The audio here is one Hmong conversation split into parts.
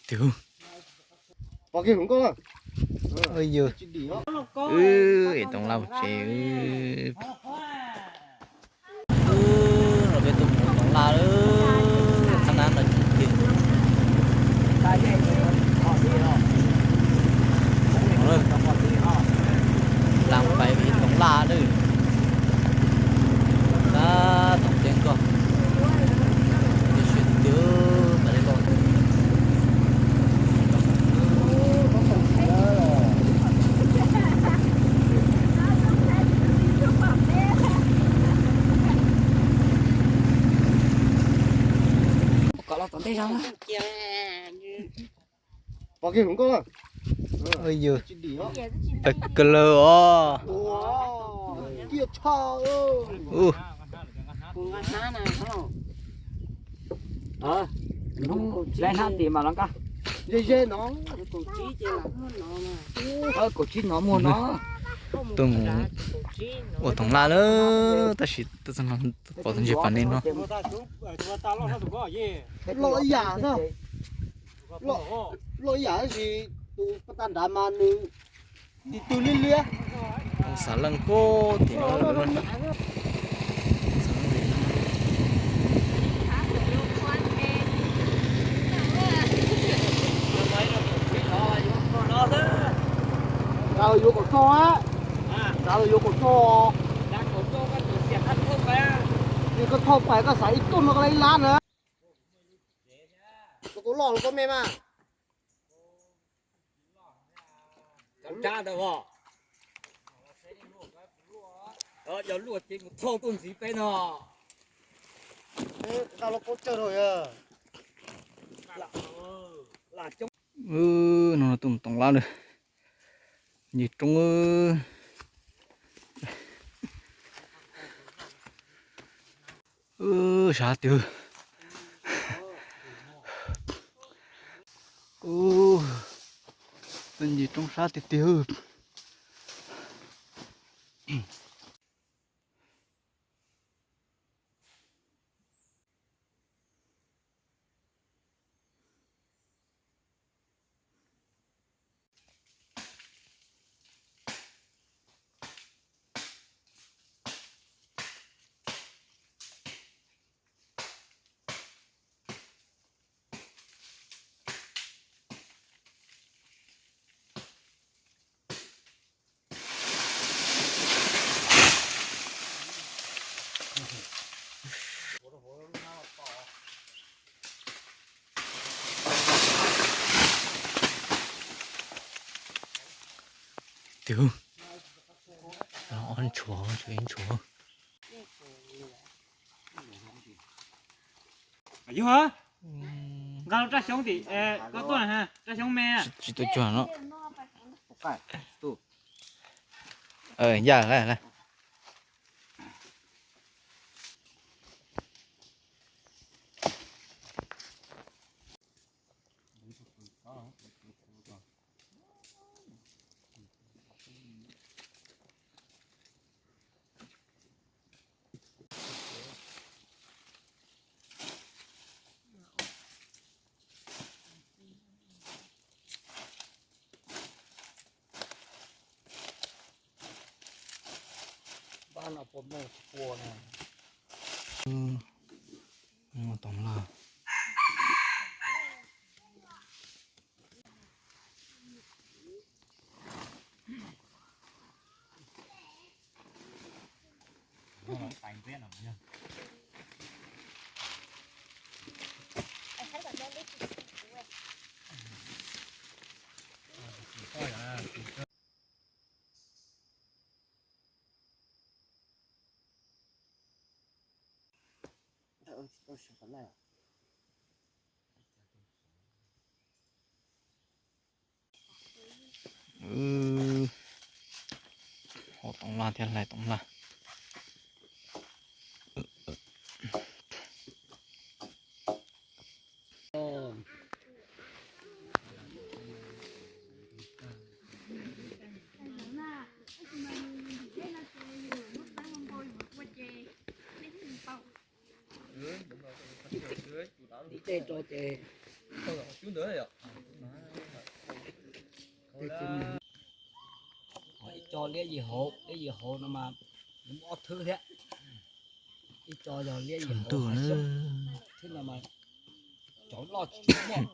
Twb, pom kiag hluas nkauj lawm. Ua yus, wb es Toov Laj mus tsev. Los peb tuaj mus Toov Laj lawm, qab nab no tsis tiag. Laas pais Toov Laj lawm. Tab tom ceeb koj, tiam sis twb pais li loj. Pom kiag hluas nkauj lawm. Ua yus, pes kawg lawm os. Hnub lawv hnab tim mas los nqa. Ze ze no. Kaum tsib no muaj no. Tuaj mus ua Toov Laj lawm, tab sis tuaj txog no pom tus ntses pas ne no. Loj ib yam xwb. Loj ib yam tab sis tus pas tag nrad mas nws tis tug liab liab. Xav leej koj tim no. Nrad los yuav kaum rau, nrad los yuav kaum rau. Yog koj thauj pais koj xav ib tuj no koj la ib lab na. Tus kuv loj los koj me mas. Yog luaj ces mus thauj tuaj ntxiv peb no. Nqa los koj tsawg rau yog. No tuaj mus Toov Laj lawm. Ncig roob. Sab tiag. Tuaj ncig roob sab tiag tiag. Tiag, ob ntshuav, tshuav ib ntshuav. Yog, nqa rab xyoob tim, koj tuaj, rab xyoob me. Tsis tuaj cuag no. Yaj la. Toov Laj. Haus Toov Laj thiab hlais Toov Laj. Ib teg rau ces cub ntawd yom. Ib co liab yim hauv, liab yim hauv no mas muaj ob thwb thiab. Ib co yog liab yim hauv hav xyoob, thwb no mas cov loj tsis muaj,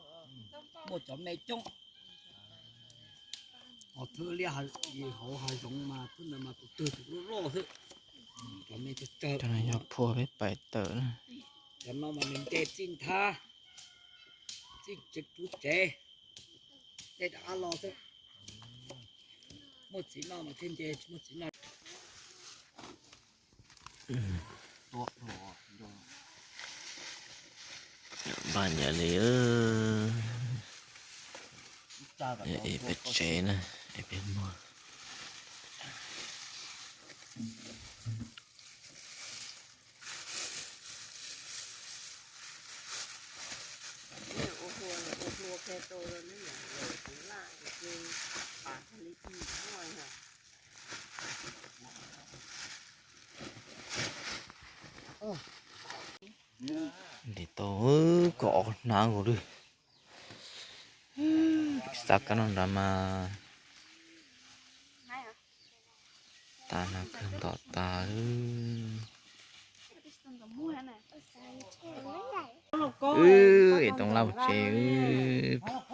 muaj cov me coob. Ob thwb liab yim hauv hav zoov mas thwb ntawd mas tus twg tus loj loj xwb. Cov me tsawg tsawg. Cov no yog phua peb pais tawm na. Cov no mas nws nce txij nthab, txij tsev, tsev, dej rov qab los xwb. Muaj txiv noj mas thiaj nce, tsis muaj txiv noj. Npaj nyiam li, es peb tsev na, es peb muag. Ntim tau kom ob hnab nkaus li. Xav kab no nrad mas tas na, kawg ntom tas. Wb es toov laj mus tsev wb.